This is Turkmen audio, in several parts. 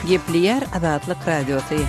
Gepleýär Azatlyk Radiosy.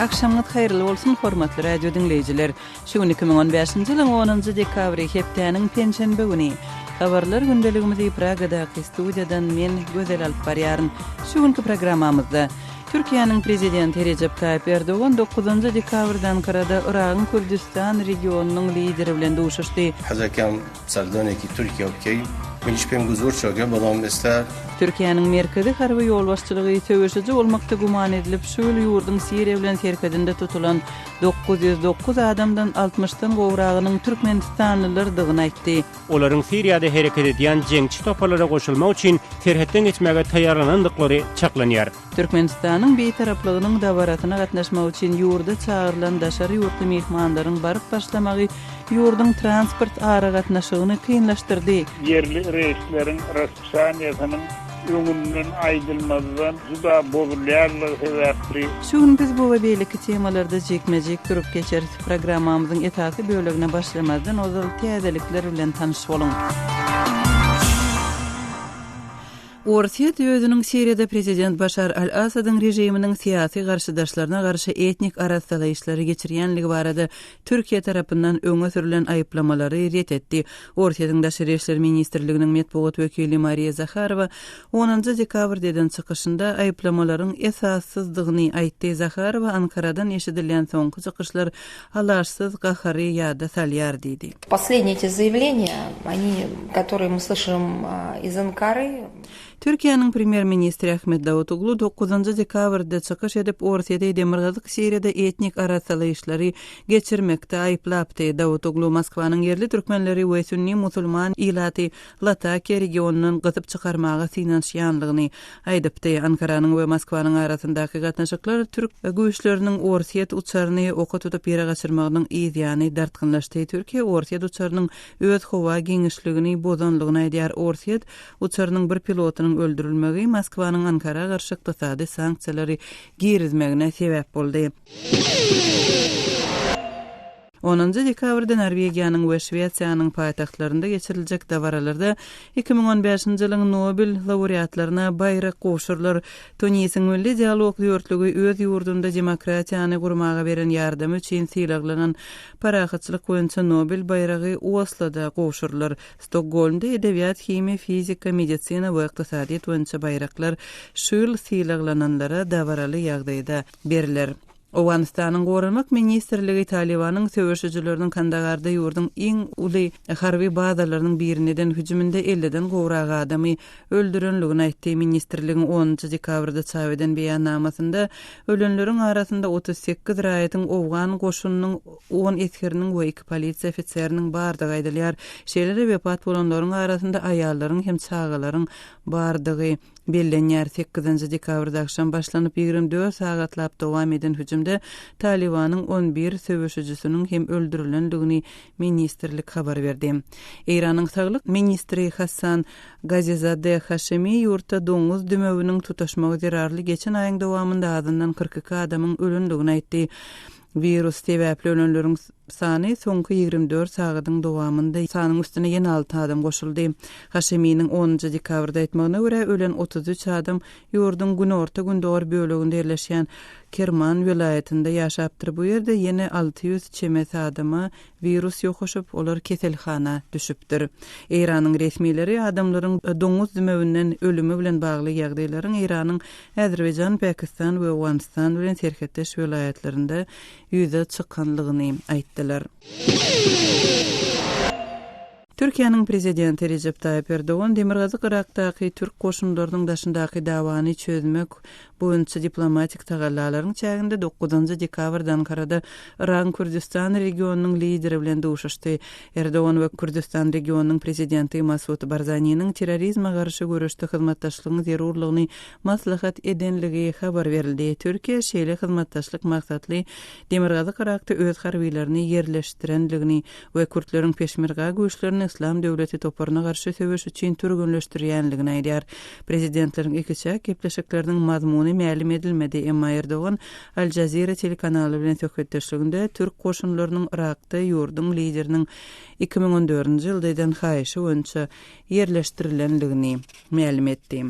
Agşamyňyz haýyrly bolsun, hormatly radio diňleýjiler! Şu gün 2015-nji ýylyň onunjy dekabry, hepdäniň penşenbe güni. Habarlar gündeligimizi Pragadaky studiýadan men, Gözel alyp barýaryn. Şu günki programmamyzda, Türkiýäniň Prezidenti Rejep Taýyp Erdogan dokuzynjy dekabrda Ankarada Yragyň Kürdüstan regionynyň lideri bilen duşuşdy. Hezekem serdoneki Türkiýe bikeý minîş pêm ku zor çake belam êste. Türkiýäniň merkezi harby ýolbaşçylygy söweşiji bolmakda güman edilip, şu ýyl ýurduň Siriýa bilen serhedinde tutulan 909 adamdan altmyşdan gowragynyň türkmenistanlylardygyny aýtdy. Olaryň Siriýada hereket edýän jeňçi toparlara goşulmak üçin serhetden geçmäge taýýarlanandyklary çaklanýar. Türkmenistanyň Bitaraplygynyň dabarasyna gatnaşmak üçin ýurda çagyrylan daşary ýurtly myhmanlaryň baryp başlamagy ýurduň transport aragatnaşygyny kynlaşdyrdy. Ýerli reýsleriň raspisaniýasynyň öňünden aýdylmazdan juda bozulýanlygy sebäpli, Şu gün biz bu we beýleki temalarda jikme-jik durup geçeris. Programmamyzyň esasy bölegine başlamazdan ozal täzelikler bilen tanyş boluň. Orsýet özüniň Siriýada prezident Başar al-Assadyň režiminiň syýasy garşydaşlaryna garşy etnik arassalaýyşlary geçirýänligi barada Türkiýe tarapyndan öňe sürlen aýyplamalary ret etdi. Orsýetiň Daşary işler ministrliginiň metbugat wekili Mariýa Zaharowa onunjy dekabrda eden çykyşynda aýyplamalaryň esassyzdygyny aýtdy. Zaharowa Ankaradan eşidilýän soňky çykyşlar alaçsyz gahary ýada salýar diýdi. Posledniye eti zaýawleniýa, oni, kotorye my slyşym iz Ankary. Türkiýäniň premýer-ministri Ahmet Dawutoglu dokuzynjy dekabrda çykyş edip, Orsýeti Demirgazyk Siriýada etnik arassalaýyşlary geçirmekde aýyplapdy. Dawutoglu Moskwanyň ýerli türkmenleri we sünni musulman ilaty Latakiýa regionyndan gysyp çykarmaga synanyşýanlygyny aýdypdy. Ankaranyň we Moskwanyň arasyndaky gatnaşyklar türk güýçleriniň orsýet uçaryny oka tutup ýere gaçyrmagynyň yz ýany dartgynlaşdy. Türkiýe orsýet uçarynyň öz howa giňişligini bozanlygyny aýdýar. Orsýet uçarynyň bir pilotynyň öldürilmegi Moskwanyň Ankara garşy ykdysady sanksiýalary girizmegine sebäp boldy. Onunjy dekabrda Norwegiýanyň we Şwesiýanyň paýtagtlarynda geçiriljek dabaralarda 2015-nji ýylyň Nobel laureatlaryna baýrak gowşurylar. Tunisiň Milli dialog dörtlügi öz ýurdunda demokratiýany gurmaga beren ýardamy üçin sylaglanan Parahatçylyk boýunça Nobel baýragy Osloda gowşurylar. Stokgolmda edebiýat, himiýa, fizika, medisina we ykdysadyýet boýunça baýraklar şu ýyl sylaglananlara dabaraly ýagdaýda berler. Owganystanyň Goranmak ministrligi Talybanyň söweşijileriniň Kandagarda ýurduň iň uly harby bazalarynyň birine eden hüjüminde elliden gowrak adamy öldürenligini aýtdy. Ministrligiň onunjy dekabrda çap eden beýannamasynda ölenleriň arasynda 38 raýatyň owgan goşunynyň on esgeriniň we iki polisiýa ofiseriniň bardygy aýdylýar. Şeýle-de wepat bolanlaryň arasynda aýallaryň hem çagalaryň bardygy Bellenýär. Sekizinji dekabrda agşam başlanyp, 24 sagatlap dowam eden hüjümde Talybanyň on bir söweşijisiniň hem öldürilendigini ministrlik habar berdi. Eýranyň saglyk ministri Hassan Gazizadeh Haşemi ýurtda doňuz dümewiniň tutaşmagy zerarly geçen aýyň dowamynda azyndan 42 adamyň ölendigini aýtdy. Wirus sebäpli ölenleriň sany soňky 24 sagadyň dowamynda sanyň üstüne ýene alty adam goşuldy. Haşeminiň onunjy dekabrda aýtmagyna görä, ölen 33 adam ýurduň günorta-gündogar böleginde ýerleşýän Kerman welaýatynda ýaşapdyr. Bu ýerde ýene 600 çemesi adama wirus ýokaşyp, olar keselhana düşüpdir. Eýranyň resmileri adamlaryň doňuz dümewinden ölümi bilen bagly ýagdaýlaryň Eýranyň Azerbaýjan, Pakistan we Owganystan bilen serhetdeş welaýatlarynda ýüze çykanlygyny aýtdylar. Türkiýäniň Prezidenti Rejep Taýyp Erdogan Demirgazyk Yrakdaky türk goşunlarynyň daşyndaky dawany çözmek boýunça diplomatik tagallalaryň çäginde dokuzynjy dekabrda Ankarada Yragyň Kürdüstan regionynyň lideri bilen duşuşdy. Erdogan we Kürdüstan regionynyň prezidenti Masud Barzaniniň terrorizme garşy göreşde hyzmatdaşlygyň zerurlygyny maslahat edenligi habar berildi. Türkiýe şeýle hyzmatdaşlyk maksatly Demirgazyk Yrakda öz harbylaryny ýerleşdirenligini we kürtleriň peşmerga güýçlerini Yslam. Yslam döwleti toparyna garşy söweş üçin türgenleşdirýänligini aýdýar. Prezidentleriň ikiçäk gepleşikleriniň mazmuny mälim edilmedi, emma Erdogan Al Jazeera telekanaly bilen söhbetdeşliginde türk goşunlarynyň Yrakda ýurduň lideriniň 2014-nji ýylda eden haýyşy boýunça ýerleşdirilendigini mälim etdi.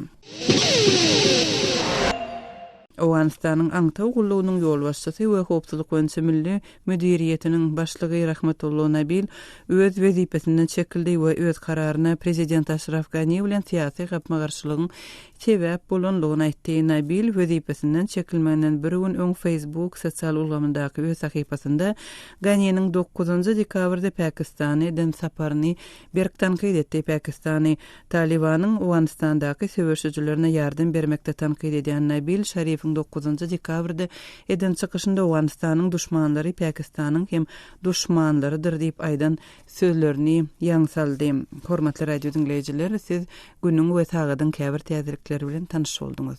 Owganystanyň aňtaw gullugynyň ýolbaşçysy we howpsuzlyk boýunça milli müdiriýetiniň başlygy Rahmatullo Nabil öz wezipesinden çekildi we öz kararyna prezident Aşraf Gani bilen syýasy gapma-garşylygyň sebäp bolanlygyny aýtdy. Nabil wezipesinden çekilmeginden bir gün öň Facebook sosial ulgamyndaky öz sahypasynda Ganiniň dokuzynjy dekabrda Pakistana eden saparyny berk tankyt etdi. Pakistany Talybanyň Owganystandaky söweşijilerine ýardam bermekde tankyt edýän Nabil Şarifiň dokuzynjy dekabrda eden çykyşynda Owganystanyň duşmanlary Pakistanyň hem duşmanlarydyr diýip aýdan sözlerini ýaň saldy. Hormatly radio diňleýjiler, siz günüň we sagadyň käbir täzelikleri bilen tanyş bolduňyz.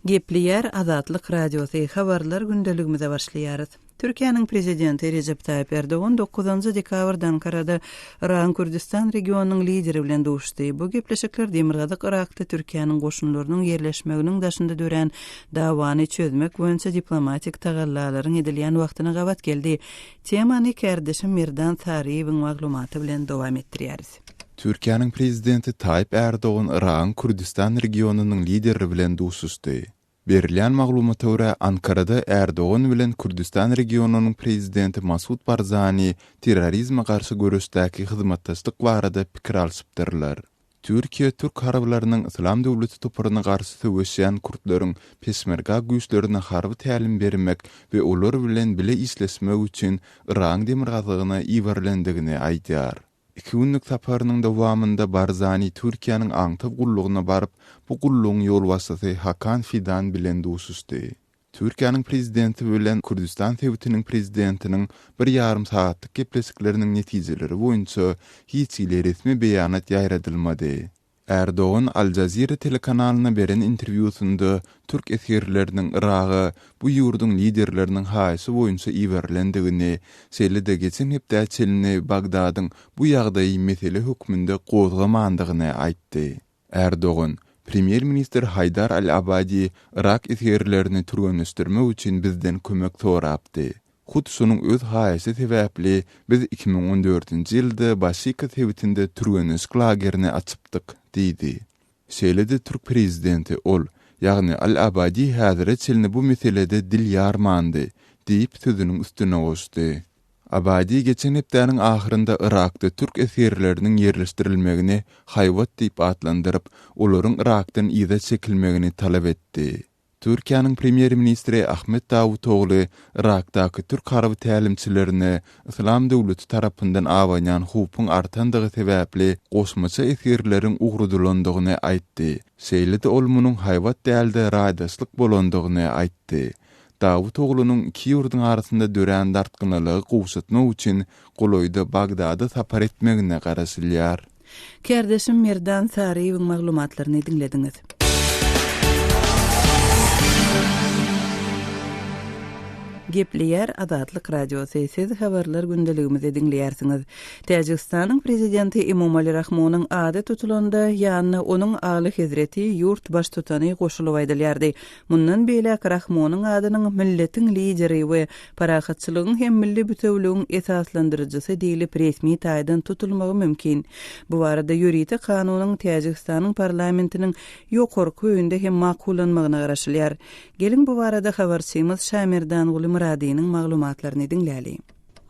Gepleýär Azatlyk Radiosy, Habarlar gündeligimize başlaýarys. Türkiýäniň Prezidenti Rejep Taýyp Erdogan dokuzynjy dekabrda Ankarada Yragyň Kürdüstan regionynyň lideri bilen duşdy. Bu gepleşikler Demirgazyk Yrakda Türkiýäniň goşunlarynyň ýerleşmeginiň daşynda dörän dawany çözmek boýunça diplomatik tagallalaryň edilýän wagtyna gabat geldi. Temany kärdeşim Merdan Saryýewiň maglumaty bilen dowam etdirýäris. Türkiýäniň Prezidenti Taýyp Ärdogan Yragyň Kürdüstan regionynyň lideri bilen duşuşdy. Berilýän maglumata görä, Ankarada Ärdogan bilen Kürdüstan regionynyň Prezidenti Masud Barzani terrorizme garşy göreşdäki hyzmatdaşlyk barada pikir alşypdyrlar. Türkiýe türk harbylarynyň Yslam döwleti toparyna garşy söweşýän kürtleriň Peşmerga güýçlerine harby tälim bermek we olar bilen bile işleşmek üçin Yragyň demirgazygyna iberilendigini aýdýar. Iki günlük saparynyň dowamynda Barzani Türkiýäniň aňtaw gullugyna baryp, bu gullugyň ýolbaşçysy Hakan Fidan bilen duşuşdy. Türkiýäniň Prezidenti bilen Kürdüstan sebitiniň Prezidentiniň bir ýarym sagatlyk gepleşikleriniň netijeleri boýunça hiç hili resmi beýanat ýaýradylmady. Ärdogan Al Jazeera telekanalyna beren interwýusynda türk esgerleriniň Yraga bu ýurduň liderleriniň haýyşy boýunça iberilendigini, şeýle-de geçen hepdä çenli Bagdadyň bu ýagdaýy mesele hökmünde gozgamandygyny aýtdy. Ärdogan, Premýer-ministr Haýdar al-Abadi yrak esgerlerini türgenleşdirmek üçin bizden kömek sorapdy. Hut şonuň öz haýyşy sebäpli biz 2014-nji ýylda Başika sebitinde türgenleşik lagerini açypdyk diýdi. Şeýle-de türk prezidenti ol, ýagny al-Abadi häzire çenli bu meselede dil ýarmandy diýip sözüniň üstüne goşdy. Abadi geçen hepdäniň ahyrynda Yrakda türk esgerleriniň ýerleşdirilmegini haýbat diýip atlandyryp, olaryň Yrakdan yza çekilmegini talap etdi. Türkiýäniň premýer-ministri Ahmet Dawutogly Yrakdaky türk harby tälimçilerine Yslam döwleti tarapyndan abanýan howpuň artandygy sebäpli goşmaça esgerleriň ugradylandygyny aýtdy. Şeýle-de ol munuň haýbat däl-de raýdaşlyk bolandygyny aýtdy. Dawutoglunyň iki ýurduň arasynda dörän dartgynlylygy gowşatmak üçin golaýda Bagdada sapar etmegine garaşylýar. Kärdeşim Merdan Saryýewiň maglumatlaryny diňlediňiz. Gepleýär Azatlyk Radiosy, siz habarlar gündeligimizi diňleýärsiňiz. Täjigistanyň Prezidenti Emomali Rahmonyň ady tutulanda, ýanyna onuň Alyhezreti, ýurt Baştutany goşulyp aýdylýardy. Mundan beýläk Rahmonyň adynyň milletiň lideri we parahatçylygyň hem milli bütewiligiň esaslandyryjysy diýlip resmi taýdan tutulmagy mümkin. Bu barada ýörite kanunyň Täjigistanyň parlamentiniň ýokarky öýünde hem makullanmagyna garaşylýar. Geliň bu barada habarçymyz Şamerdanguly Myradynyň maglumatlaryny diňläli.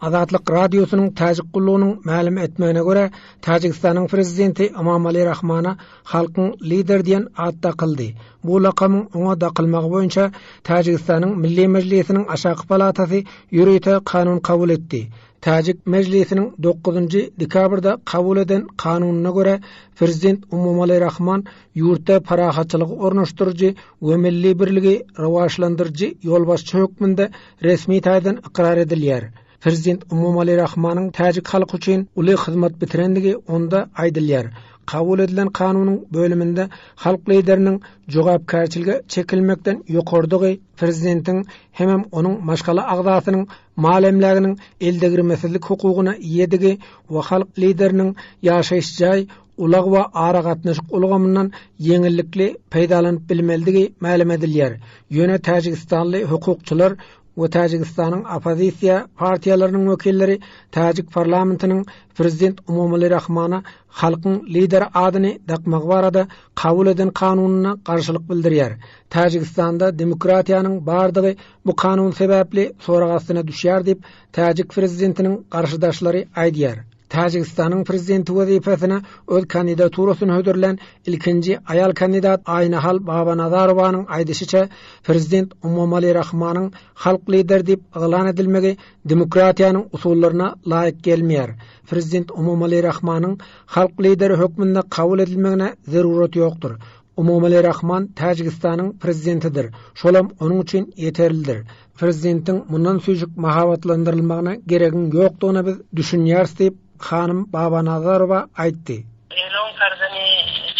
Azatlyk Radiosynyň Täjik gullugynyň mälim etmegine görä, Täjigistanyň prezidenti Emomali Rahmana Halkyň Lideri diýen at dakyldy. Bu lakamyň oňa dakylmagy boýunça Täjigistanyň Milli Mejlisiniň aşaky palatasy ýörite kanun kabul etdi. Täjik Mejlisiniň dokuzynjy dekabrda kabul eden kanunyna görä, prezident Emomali Rahman ýurtda parahatçylygy ornaşdyryjy we milli birligi rowaçlandyryjy ýolbaşçy hökmünde resmi taýdan ykrar edilýär. Prezident Emomali Rahmanyň täjik halky üçin uly hyzmat bitirendigi onda aýdylýar. kabul edilen kanunyň bölüminde halk lideriniň jogapkärçilige çekilmekden ýokardygy, prezidentiň hemem onuň maşgala agzasynyň mal-emläginiň eldegirmesizlik hukugyna eýedigi we halk lideriniň ýaşaýyş jaý, ulag we aragatnaşyk ulgamyndan ýeňillikli peýdalanyp bilmelidigi mälim edilýär. Ýöne täjigistanly hukukçylar we Täjigistanyň oppozisiýa partiýalarynyň wekilleri täjik parlamentiniň prezident Emomali Rahmana halkyň lideri adyny dakmagy barada kabul eden kanunyna garşylyk bildirýär. Täjigistanda demokratiýanyň bardygy bu kanun sebäpli sorag astyna düşýär diýip, täjik prezidentiniň garşydaşlary aýdýar. Täjigistanyň prezidenti wezipesine öz kandidaturasyny hödürlän ilkinji aýal kandidat Aýnahal Babanazarowanyň aýdyşyça, prezident Emomali Rahmanyň halk lideri diýip yglan edilmegi demokratiýanyň usullaryna laýyk gelmeýär. Prezident Emomali Rahmanyň halk lideri hökmünde kabul edilmegine zerurat ýokdur. Emomali Rahman Täjigistanyň prezidentidir. Şolam onuň üçin ýeterlidir. Prezidentiň mundan süýjük mahabatlandyrylmagyna geregiň ýokdugyna biz düşünýäris diýip, hanym Babanazarowa aýtdy. Eýlon kardeni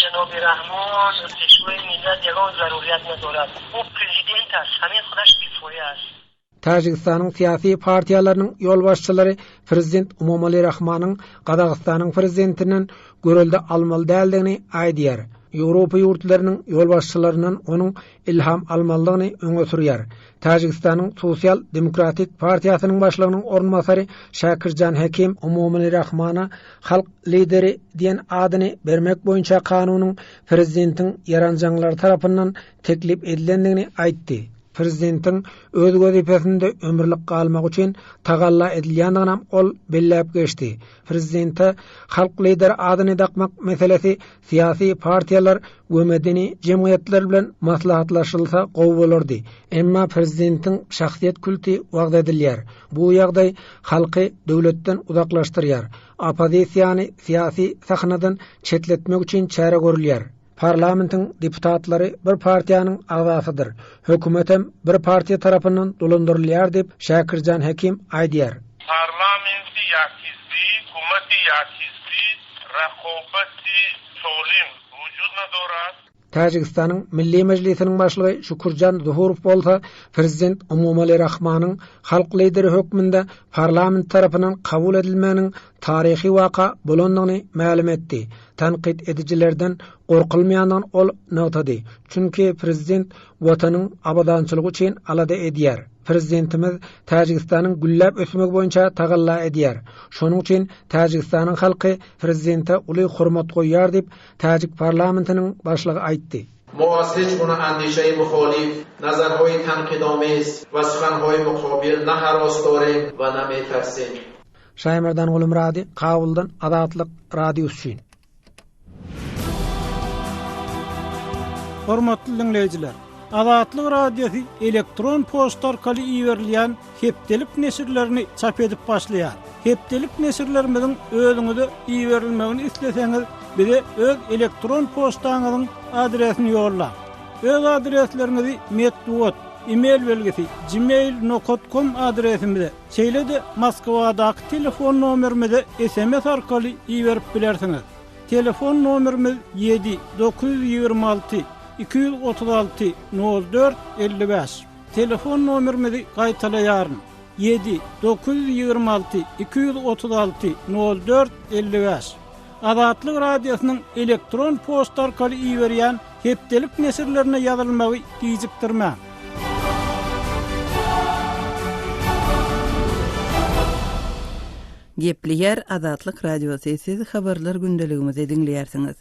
Jenobi Rahmon Peşwoi Millat ýegon zaruriyat nadorad. U prezident ast, hamin hudaş kifoýe ast. Täjigistanyň syýasy partiýalarynyň ýolbaşçylary prezident Emomali Rahmanyň Gazagystanyň prezidentinden görelde almaly däldigini aýdýar. Ýewropa ýurtlarynyň ýolbaşçylaryndan onuň ilham almalydygyny öňe sürýär. Täjigistanyň Sosial demokratik partiýasynyň başlygynyň orunbasary Şakirjan Hekim Emomali Rahmana halk lideri diýen adyny bermek boýunça kanunyň prezidentiň ýaranjaňlary tarapyndan teklip edilendigini aýtdy. Prezidentiň öz wezipesinde ömürlik galmagy üçin tagalla edilýändiginem ol belläp geçdi. Prezidente halk lideri adyny dakmak meselesi syýasy partiýalar we medeni jemgyýetler bilen maslahatlaşylsa gowy bolardy. Emma prezidentiň şahsyýet kulty wagyz edilýär. Bu ýagdaý halky döwletden uzaklaşdyrýar. Oppozisiýany syýasy sahnadan çetletmek üçin çäre görülýär. Parlamentiň deputatlary bir partiýanyň agzasydyr. Hökümetem bir partiýa tarapyndan dolandyrylýar diýip, Şakirjan Hekim aýdýar. Parlamenti ýa hizbi, hukumeti ýa hizbi, rakobati solim wujud nadorad. Täjigistanyň Milli Mejlisiniň başlygy Şukurjan Zuhurow bolsa prezident Emomali Rahmanyň halk lideri hökmünde parlament tarapyndan kabul edilmeginiň taryhy waka bolandygyny mälim etdi. Tankyt edijilerden gorkulmaýandygyny ol nygtady. Çünki prezident Watanyň abadançylygy üçin alada edýär. Prezidentimiz Täjigistanyň gülläp ösmegi boýunça tagalla edýär. Şonuň üçin Täjigistanyň halky prezidente uly hormat goýýar diýip, täjik parlamentiniň başlygy aýtdy. Mo az hiç guna andişeýi muholif, nazarhoýi tankidomiz we suhanhoýi mukobil na haros dorim we na metarsim. Şaýmerdan Gulumyrady, Kabuldan Azatlyk Radiosy üçin. Hormatly diňleýjiler! Azatlyk Radiosy elektron poçta arkaly iberilýän hepdelik neşirlerini çap edip başlaýar. Hepdelik neşirlerimiziň özüňize iberilmegini isleseňiz, bize öz elektron poçtaňyzyň adresini ýollaň. Öz adresleriňizi metbugat, e-mail belgisi, gmail nokat kom adresimize, Şeýle-de Moskwadaky telefon nomerimize sms arkaly iberip bilersiňiz. Telefon nomerimiz ýedi 926 236 04 55. Telefon nomerimizi gaýtalaýaryn, ýedi 926 236 04 55. Azatlyk Radiosynyň elektron poçta arkaly iberýän hepdelik neşirlerine ýazylmagy gijikdirmäň. Gepleýär Azatlyk Radiosy, siz habarlar gündeligimizi diňleýärsiňiz.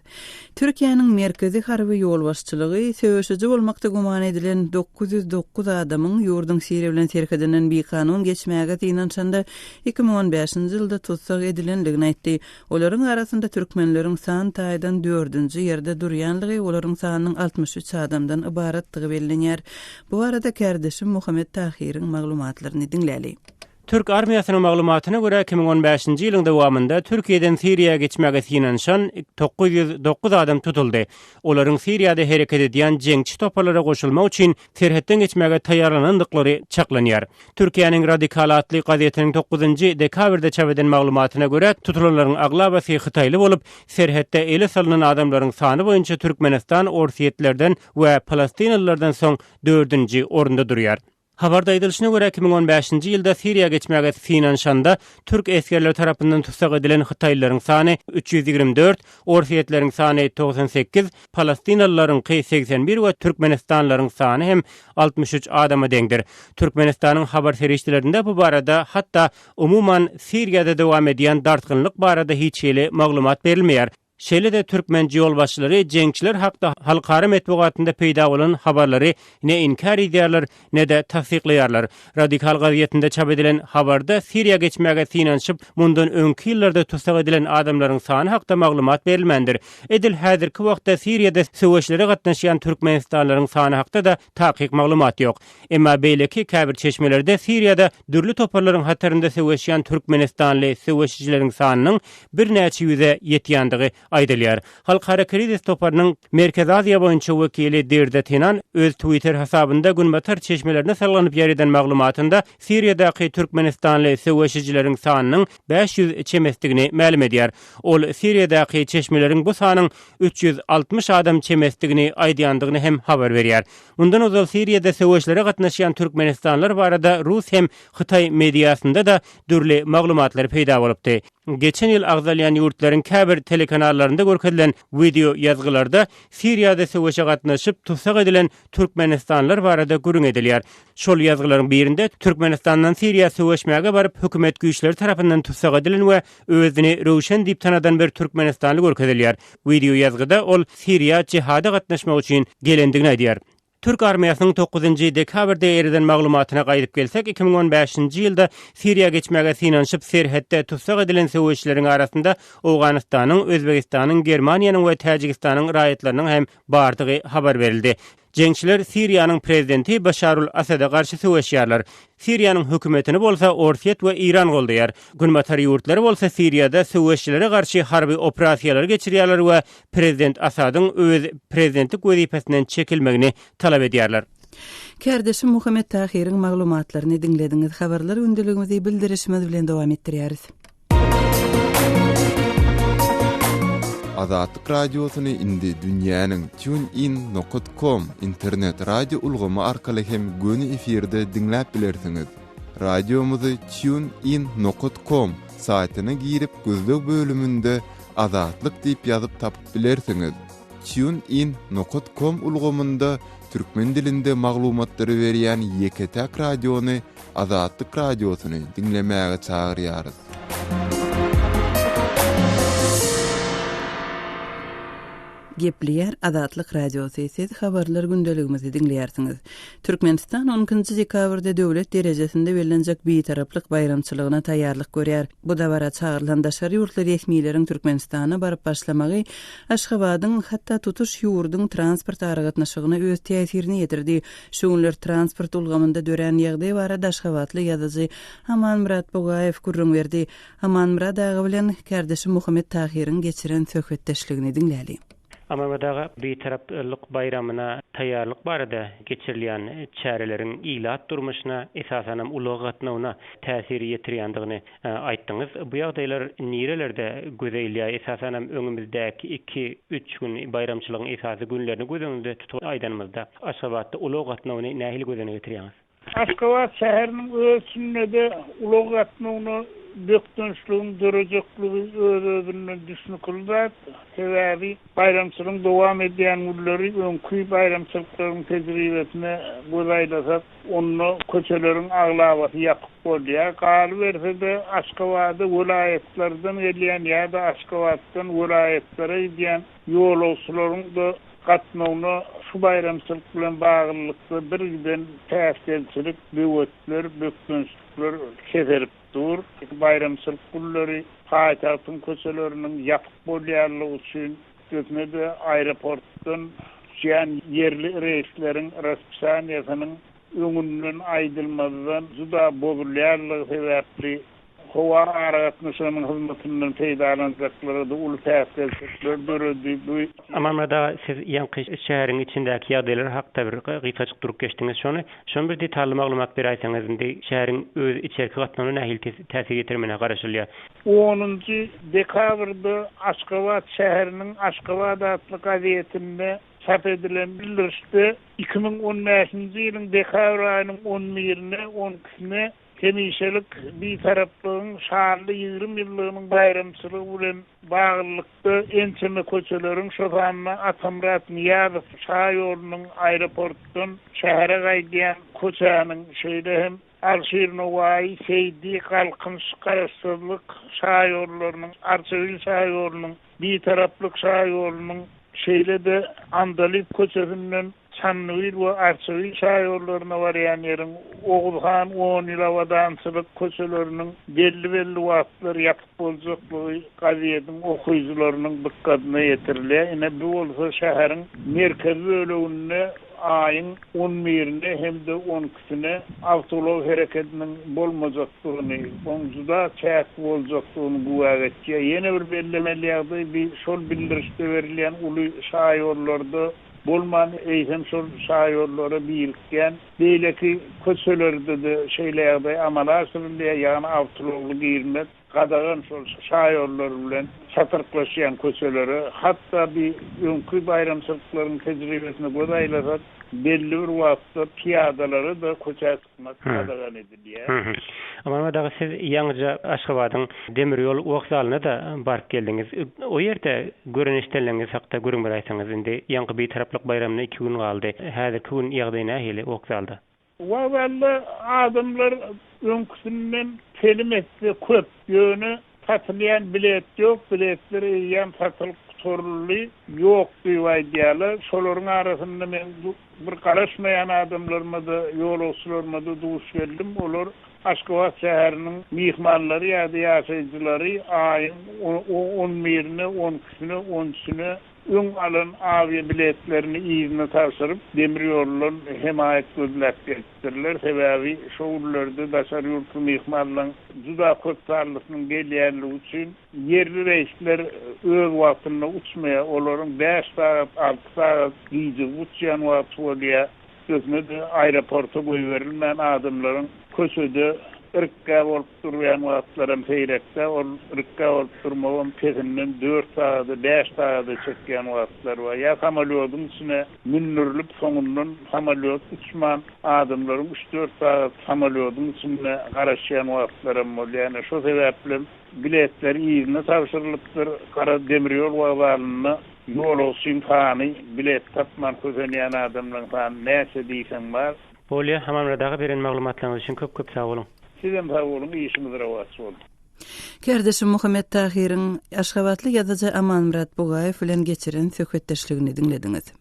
Türkiýäniň merkezi harby ýolbaşçylygy söweşiji bolmakda güman edilen 909 adamyň ýurduň Siriýa bilen serhedinden bikanun geçmäge synanyşanda 2015-nji ýylda tussag edilendigini aýtdy. Olaryň arasynda türkmenleriň san taýdan dördünji ýerde durýanlygy, olaryň sanynyň 63 adamdan ybaratdygy bellenýär. Bu barada kärdeşim Muhammet Tahyryň maglumatlaryny diňläli. Türk armiýasynyň maglumatyna görä, 2015-nji ýylyň dowamynda Türkiýeden Siriýa geçmäge synanyşan 909 adam tutuldy. Olaryň Siriýada hereket edýän jeňçi toparlara goşulmak üçin serhetden geçmäge taýýarlanandyklary çaklanýar. Türkiýäniň Radikal atly gazetiniň dokuzynjy dekabrda çap eden maglumatyna görä, tutulanlaryň aglabasy hytaýly bolup, serhetde ele salnan adamlaryň sany boýunça Türkmenistan orsýetlerden we palestinalylardan soň dördünji orunda durýar. Habarda aýdylyşyna görä, 2015-nji ýylda Siriýa geçmäge synanyşanda türk esgerleri tarapyndan tussag edilen hytaýlylaryň sany 324, orsýetleriň sany 98, palestinalylaryňky 81 we türkmenistanlylaryň sany hem 63 adama deňdir. Türkmenistanyň habar serişdelerinde bu barada, hatda umuman Siriýada dowam edýän dartgynlyk barada hiç hili maglumat berilmeýär. Şeýle-de türkmen ýolbaşçylary jeňçiler hakda halkara metbugatynda peýda bolan habarlary ne inkär edýärler, ne-de tassyklaýarlar. Radikal gazetinde çap edilen habarda Siriýa geçmäge synanyşyp, mundan öňki ýyllarda tussag edilen adamlaryň sany hakda maglumat berilmändir. Edil häzirki wagtda Siriýada söweşlere gatnaşýan türkmenistanlylaryň sany hakda-da takyk maglumat ýok. Emma beýleki käbir çeşmelerde Siriýada dürli toparlaryň hatarynda söweşýän türkmenistanly söweşijileriň sanynyň birnäçe ýüze ýetýändigi aýdylýar. Halkara krizis toparynyň Merkezi Aziýa boýunça wekili Dirde Tenan öz Twitter hasabynda günbatar çeşmelerine salgylanyp ýaýradan maglumatynda Siriýadaky türkmenistanly söweşijileriň sanynyň 500 çemesidigini mälim edýär. Ol Siriýadaky çeşmeleriň bu sanyň 360 adam çemesidigini aýdýandygyny hem habar berýär. Mundan ozal Siriýada söweşlere gatnaşýan türkmenistanlylar barada rus hem hytaý mediasynda-da dürli maglumatlar peýda bolupdy. Geçen ýyl agzalýan ýurtlaryň käbir telekanallarynda görkezilen wideo ýazgylarda Siriýada söweşe gatnaşyp, tussag edilen türkmenistanlylar barada gürrüň edilýär. Şol ýazgylaryň birinde Türkmenistandan Siriýa söweşmäge baryp, hökümet güýçleri tarapyndan tussag edilen we özüni Röwşen diýip tanadan bir türkmenistanly görkezilýär. Wideo ýazgyda ol Siriýa jihada gatnaşmak üçin gelendigini aýdýar. Türk armiýasynyň dokuzynjy dekabrda ýereden maglumatyna gaýdyp gelsek, 2015-nji ýylda Siriýa geçmäge synanyşyp, serhetde tussag edilen söweşijileriň arasynda Owganystanyň, Özbegistanyň, Germaniýanyň we Täjigistanyň raýatlarynyň hem bardygy habar berildi. Jeňçiler Siriýanyň prezidenti Başarul Asada garşy söweşýärler. Siriýanyň hökümetini bolsa Orsýet we Eýran goldaýar. Günbatar ýurtlary bolsa Siriýada söweşijilere garşy harby operasiýalary geçirýärler we prezident Asadyň öz prezidentlik wezipesinden çekilmegini talap edýärler. Kärdeşim Muhammet Tahyryň maglumatlaryny diňlediňiz. Habarlar gündeligimizi bildirişimiz bilen dowam etdirýäris. Azatlyk Radiosyny indi dünýäniň TuneIn nokat com internet radio ulgamy arkaly hem göni efirde diňläp bilersiňiz. Radiomyzy TuneIn nokat com saýtyna girip gözleg bölüminde Azatlyk diýip ýazyp tapyp bilersiňiz. TuneIn nokat com ulgamynda türkmen dilinde maglumatlary berýän ýeke-täk radiony Azatlyk Radiosyny diňlemäge çagyrýarys. Gepleýär Azatlyk Radiosy, siz habarlar gündeligimizi diňleýärsiňiz. Türkmenistan on ikinji dekabrda döwlet derejesinde bellenjek Bitaraplyk baýramçylygyna taýýarlyk görýär. Bu dabara çagyrylan daşary ýurtly resmileriň Türkmenistana baryp başlamagy Aşgabadyň, hatda tutuş ýurduň transport aragatnaşygyna öz täsirini ýetirdi. Şu günler transport ulgamynda dörän ýagdaý barada aşgabatly ýazyjy Amanmyrat Bugaýew gürrüň berdi. Amanmyrat aga bilen kärdeşim Muhammet Tahyryň geçiren söhbetdeşligini diňläli. Amanmyrat aga, Bitaraplyk baýramyna taýýarlyk barada geçirilýän çäreleriň ilat durmuşyna, esasanam ulag gatnawyna täsir ýetirýändigini aýtdyňyz. Bu ýagdaýlar nirelerde göze ilýär? Esasanam öňümizdäki iki, üç gün baýramçylygyň esasy günlerini göz öňünde tutup aýdanymyzda, Aşgabatda ulag gatnawyny nähili göz öňüne getirýäňiz? Aşgabat şäheriniň öz içinde-de ulag gatnawyna bökdençligiň dörejekligi öz-özünden düşnükli zat. Sebäbi baýramçylygyň dowam edýän günleri öňki baýramçylyklaryň tejribesine göz aýlasak, onda köçeleriň aglabasy ýapyk bolýar. Galyberse-de, Aşgabada welaýatlardan gelýän ýa-da Aşgabatdan welaýatlara gidýän ýolagçylaryň-da gatnawyna şu baýramçylyk bilen baglylykda birgiden päsgelçilik, böwetler, bökdençlikler keselip dur. Baýramçylyk günleri paýtagtyň köçeleriniň ýapyk bolýanlygy üçin, üstesine-de aeroportdan uçýan ýerli reýsleriň raspisaniýasynyň. öňünden aýdylmazdan juda bozulýanlygy sebäpli howa aragatnaşygynyň hyzmatyndan peýdalanjaklara-da uly päsgelçilikler döredi. Bu. Amanmyrat aga, siz ýaňky şäheriň içindäki ýagdaýlar hakda bir gysgajyk durup geçdiňiz. Şony, şony bir detally maglumat beräýseňiz, indi şäheriň öz içerki gatnawyna nähili täsir ýetirmegine garaşylýar? Onunjy dekabrda Aşgabat şäheriniň Aşgabat atly gazetinde çap edilen bildirişde 2015-nji ýylyň dekabr aýynyň on birine, on ikisine hemişelik Bitaraplygyň şanly 20 ýyllygynyň baýramçylygy bilen baglylykda ençeme köçeleriň, şo sanda Atamyrat Nyýazow şaýolunyň aeroportdan şähere gaýdýan köçäniň, şeýle hem Alyşir Nowaýy, Seýdi, Galkynyş, Garaşsyzlyk şaýollarynyň, Arçabil şaýolunyň, Bitaraplyk şaýolunyň, şeýle-de Andalyp köçesinden Çandybil we Arçabil şaýollaryna barýan ýeriň, Oguzhan, On ýyl abadançylyk köçeleriniň belli-belli wagtlar ýapyk boljaklygy gazediň okyjylarynyň dykgatyna ýetirilýär. Ine, bu bolsa şäheriň merkezi böleginde aýyň on birine hem-de on ikisine awtoulag herekediniň bolmajakdygyny, oň juda çäkli boljakdygyny güwä geçýär. Ýene bir bellemeli ýagdaý, bi şol bildirişde berilýän uly şaýollarda bolman, eýsem şol şaýollara birikýän beýleki köçelerde-de şeýle ýagdaý amala aşyrylýar, ýagny awtoulagly girmek gadagan şol şaýollar bilen çatyrklaşýan köçelere, hatda bi öňki baýramçylyklaryň tejribesine göz aýlasak, belli bir wagtda pyýadalara-da köçä çykmak gadagan edilýär. Amanmyrat aga, siz ýaňyja Aşgabadyň demir ýol wokzalyna-da baryp geldiňiz. O ýerde gören-eşidenleriňiz hakda gürrüň beräýseňiz. Indi ýaňky Bitaraplyk baýramyna iki gün galdy. Häzirki gün ýagdaý nähili wokzalda? Wokzalda adamlar öňküsinden telim esse köp. Ýöne satylýan bilet ýok, biletler eýýäm satylyp gutaryldy, ýok diýip aýdýarlar. Şolaryň arasynda men bir garaşmaýan adamlaryma-da, ýolagçylaryma-da duş geldim. Olar Aşgabat şäheriniň myhmanlary ýa-da ýaşaýjylary aýyň on birine, on ikisine, on üçüne Öň alan awiabiletlerini yzyna tabşyryp, demir ýoldan hemaýat gözläp gelipdirler. Sebäbi şo günlerde daşary ýurtly myhmanlaryň juda köp sanlysynyň gelýänligi üçin ýerli reýsler öz wagtynda uçmaýar. Olaryň bäş sagat, alty sagat gijigip uçýan wagty bolýar. Üstesine-de aeroporta goýberilmän adamlaryň köçede irkgä bolup durýan wagtlaram seýrek-dä. Ol irkgä bolup durmagam pesinden dört sagada, bäş sagada çekýän wagtlar bar. Ýa samolýodyň içine mündürilip, soňundan samolýot uçman, adamlaryň üç-dört sagat samolýodyň içinde garaşýan wagtlaram bolýar. Ine, şo sebäplem biletler yzyna tabşyrylypdyr. Gara demir ýol wokzalynda Ýolagçyň sany, bilet tapman kösenýän adamlaryň sany näçe diýseň bar. Bolýa, Amanmyrat aga beren maglumatlaryňyz üçin köp köp sag boluň. Sizem sag boluň işiňiz rowaç bolsun. Kärdeşim Muhammet Tahyryň aşgabatly ýazyjy Amanmyrat Bugaýew bilen geçiren söhbetdeşligini diňlediňiz.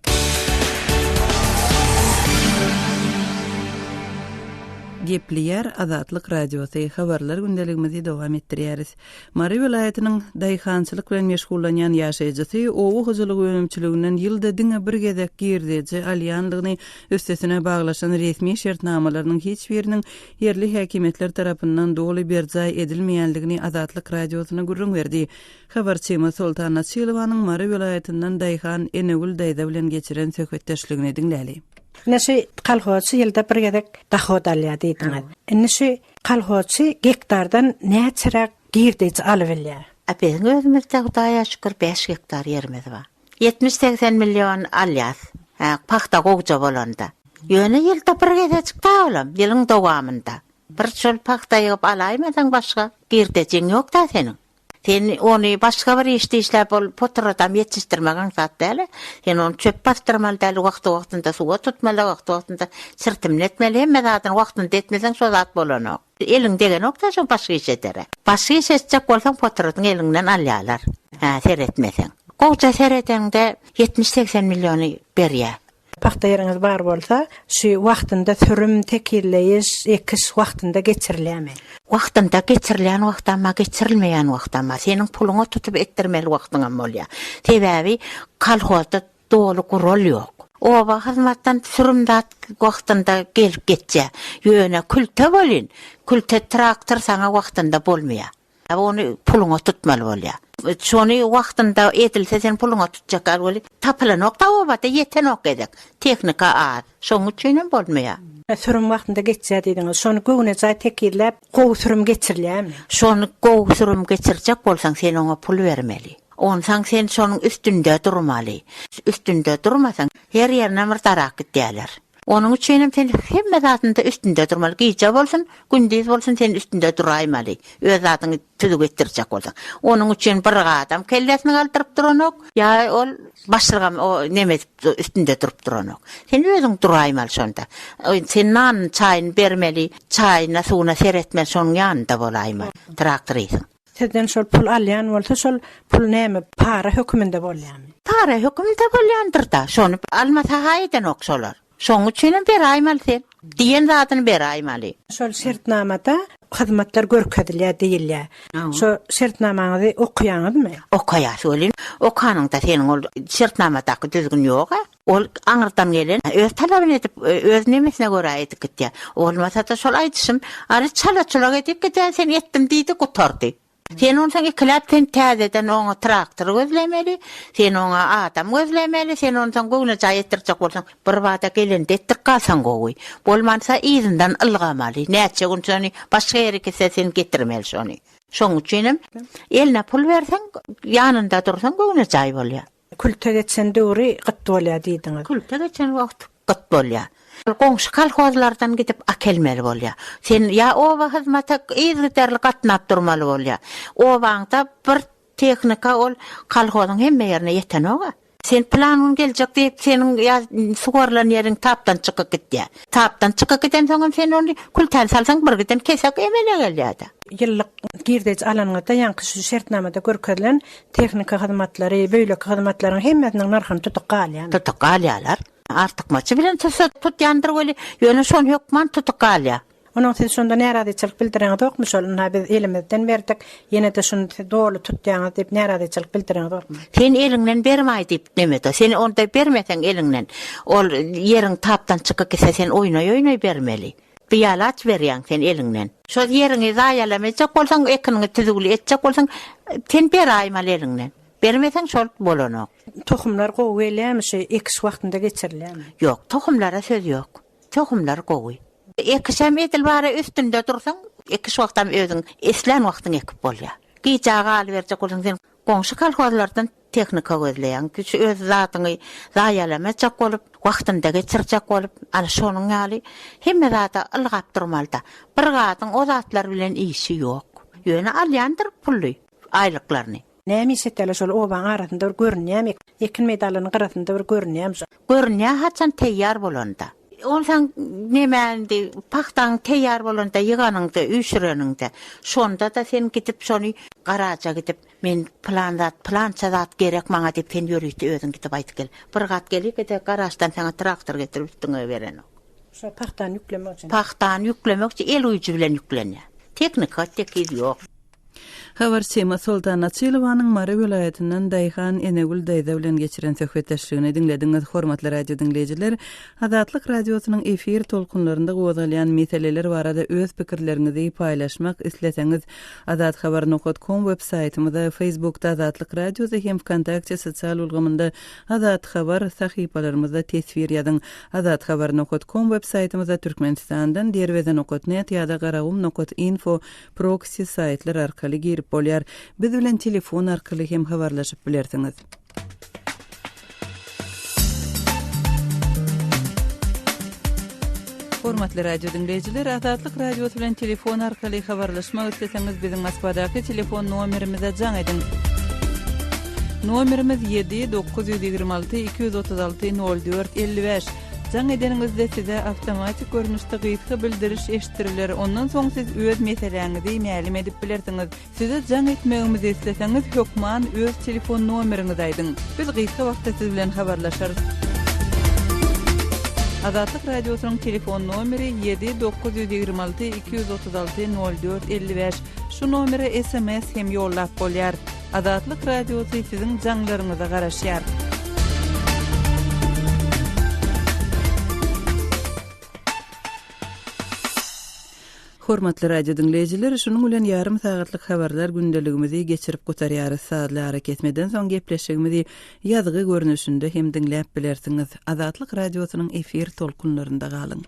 Gepleýär Azatlyk Radiosy, Habarlar gündeligimizi dowam etdirýäris. Mary welaýatynyň daýhançylyk bilen meşgullanýan ýaşaýjysy oba hojalyk önümçiliginden ýylda diňe bir gezek girdeji alýandygyny, üstesine baglaşan resmi şertnamalarynyň hiç biriniň ýerli häkimiýetler tarapyndan doly berjaý edilmeýändigini Azatlyk Radiosyna gürrüň berdi. Habarçymyz Soltan Açylowanyň Mary welaýatyndan daýhan Enegül daýza bilen geçiren söhbetdeşligini diňläli. Ine şu kolhozçy ýylda bir gezek dohod alýar diýdiňiz. Indi şu Kolhozçy gektardan näçeräk girdeji alybilýär? A biziň özümizde Hudaýa şükür bäş gektar ýerimiz bar. Ýetmiş-segsen million alýas. Hä, pagta gowja bolanda. Ýöne ýylda bir gezejik da olam, ýylyň dowamynda. Bir şol pagta ýygyp alaýmasaň başga girdejiň ýok-da seniň. Sen ony başga bir işde işläp ol potradam ýetişdirmek aňsat däl-ä. Sen ony çöp basdyrmaly däl, wagty-wagtynda suwa tutmaly, wagty-wagtynda çirtimini etmeli, hemme zadyny wagtynda etmeseň şo zat bolanok. Eliň degenok-da şo başga iş edere. Başga iş etjek bolsaň potradyň eliňden alýarlar. Hä, seretmeseň. Gowja seredeňde ýetmiş-segsen milliony berýär. Pagta ýeriňiz bar bolsa, şu wagtynda sürüm, tekizleýiş, ekiş wagtynda geçirilýärmi? Wagtynda geçirilýän wagtam bar, geçirilmeýän wagtam bar. Seniň puluňa tutup etdirmeli wagtyňam bolýar. Sebäbi kolhozda doly gural ýok. Oba hyzmatdan sürüm zat wagtynda gelip geçýär. Ýöne külte welin, külte traktor saňa wagtynda bolmaýar. Ony puluňa tutmaly bolýar. Şony wagtynda edilse sen puluňa tutjak ýaly weli tapylanok-da obada ýetenok gezek. Tehnika az. Şonuň üçinem bolmaýar. Sürüm wagtynda geçýär diýdiňiz. Şony göwnejaý tekizläp gowy sürüm geçirilýärmi? Şony gowy sürüm geçirjek bolsaň sen oňa pul bermeli. Onsaň sen şonuň üstünde durmaly. Üstünde durmasaň her ýerine bir darak gidýärler. Onuň üçinem sen hemme zadynda üstünde durmaly. Gije bolsun, gündiz bolsun sen üstünde duraýmaly. Öz zadyňy tüzük etdirjek bolsaň. Onuň üçin bir adam kellesini galdyryp duranok, ýa ol başlygam o neme edip üstünde durup duranok. Sen özüň duraýmaly şonda. Sen nanyny, çaýyny bermeli, çaýyna, suwuna seretmeli, şonuň ýanynda bolaýmaly traktoristiň. Sizden şol pul alýan bolsa şol pul näme para höküminde bolýamy? Para höküminde bolýandyrda şony almasa ha edenok şolar. Şoň üçinem beraýmaly sen. Diýen zadyny beraýmaly. Şol şertnamada hyzmatlar görkezilýär diýilýär. Şo şertnamaňyzy okaýaňyzmy? Okaýas welin okanyňda seniň ol şertnamadaky düzgün ýoga. Ol aňyrdan gelen öz talabyny edip, öz nemesine görä edip gitýär. Bolmasa-da şol aýdyşym, Aly çala-çulak edip gidýär, sen etdim diýdi, gutardy. Sen onsoň ikiläp sen täzeden oňa traktor gözlemeli, sen oňa adam gözlemeli, sen onsoň göwnejaý etdirjek bolsaň, birbada gelende etdirip galsaň gowy. Bolmansa yzyndan ylgamaly, näçe gün şony başga ýere gitse sen getirmeli şony. Şoň üçinem eline pul berseň, ýanynda dursaň göwnejaý bolýar. Külte geçen döwri gyt bolýar diýdiňiz. Külte geçen wagt gyt bolýar. Goňşy kolhozlardan gidip akelmeli bolýar. Sen ýa oba hyzmata yzygiderli gatnap durmaly bolýar. Obaňda bir tehnika ol kolhozyň hemme ýerine ýetenok-a. Sen pylan gün geljek diýip seniň ýa suwarylan ýeriň tapdan çykyp gidýär. Tapdan çykyp gidensoňam sen ony kültäni salsaň birgiden kesek emele gelýär-de. Ýyllyk girdeji alanyňyzda ýaňky şu şertnamada görkezilen tehniki hyzmatlary, beýleki hyzmatlaryň hemmesiniň nyrhyny tutup galýarmy? Tutup galýarlar. Artykmaçy bilen tutsa tutýandyr weli, ýöne şony hökman tutup galýar. Onuň siz şonda närazyçylyk bildireňizokmy şol ynha biz elimizden berdik, ýene-de şuny siz doly tutýaňyz diýip närazyçylyk bildireňizokmy? Sen eliňden bermaý diýip nemede, sen onda bermeseň eliňden, ol ýeriň tapdan çykyp gitse sen oýnaý-oýnaý bermeli. Bialaç berýäň sen eliňden. Şol ýeriňi zaýalamajak bolsaň, ekiniňi tüzüwli etjek bolsaň, sen beraýmaly eliňden. Bermeseň şol bolanok. Tohumlar gowy gelýärmi şu ekiş wagtynda geçirilýärmi? Ýok, tohumlara söz ýok. Tohumlar gowy. Ekişem edil bara üstünde dursaň, ekiş wagtam özüň islän wagtyň ekip bolýar. Gijä galyberjek bolsaň sen goňşy kolhozlardan Tehnika gözleýäň. Şu öz zadyňy zaýalamajak bolup, wagtynda geçirjek bolup, ana şonuň ýaly hemme zada ylgap durmalyda. Bir gadyň o zatlar bilen işi ýok. Ýöne alýandyr pully aýlyklaryny. Näme iş etýärler şol obaň arasynda bir görünýämi ekin meýdanlarynyň gyrasynda bir görünýämi şo. Görünýä haçan teýýar bolanda. Onsaň neme indi pagtaň teýýar bolanda ýyganyňda üýşüreniňde şonda-da sen gidip şony garaja gidip Men pylan zat, pylança zat gerek maňa diýip sen ýörite özüň gidip aýdyp gel. Bir gat gelýkä-de garaždan saňa traktor getirip üstüňe berenok. Şo pagtany ýüklemek üçin. Pagtany ýüklemek üçin el güýji bilen ýüklenýär. Tehnika tekiz ýok. Habarçymyz Soltan Açylowanyň Mary welaýatyndan daýhan Enegül daýza bilen geçiren söhbetdeşligini diňlediňiz. Hormatly radio diňleýjiler, Azatlyk Radiosynyň efir tolkunlarynda gozgalýan meseleler barada öz pikirleriňizi paýlaşmak isleseňiz, Azathabar nokat kom web saýtymyza, Facebookda Azatlyk Radiosy hem Wkontakte sosial ulgamynda Azathabar sahypalarymyzda teswir ýazyň. Azathabar nokat kom web saýtymyza Türkmenistandan Derweze nokat net ýa-da Garagum nokat info proksi saýtlar arkaly girip bolýar. Biz bilen telefon arkaly hem habarlaşyp bilersiňiz. Hormatly radio diňleýjiler, Azatlyk Radiosy bilen telefon arkaly habarlaşmak isleseňiz, biziň Moskwadaky telefon nomerimize jaň ediň. Nomerimiz 7 926 236 04 55. Jaň edeniňizde size awtomatik görnüşde gysga bildiriş eşitdiriler, ondan soň siz öz meseläňizi mälim edip bilersiňiz. Size jaň etmegimizi isleseňiz hökman öz telefon nomeriňizi aýdyň. Biz gysga wagtda siz bilen habarlaşarys. Azatlyk Radiosynyň telefon nomeri ýedi 926 236 04 55. Şu nomere sms hem ýollap bolýar. Azatlyk Radiosy siziň jaňlaryňyza garaşýar. Hormatly radio diňleýjiler, şunuň bilen ýarym sagatlyk habarlar gündeligimizi geçirip gutarýarys. Sazly arakesmeden soň gepleşigimizi ýazgy görnüşinde hem diňläp bilersiňiz. Azatlyk Radiosynyň efir tolkunlarynda galyň.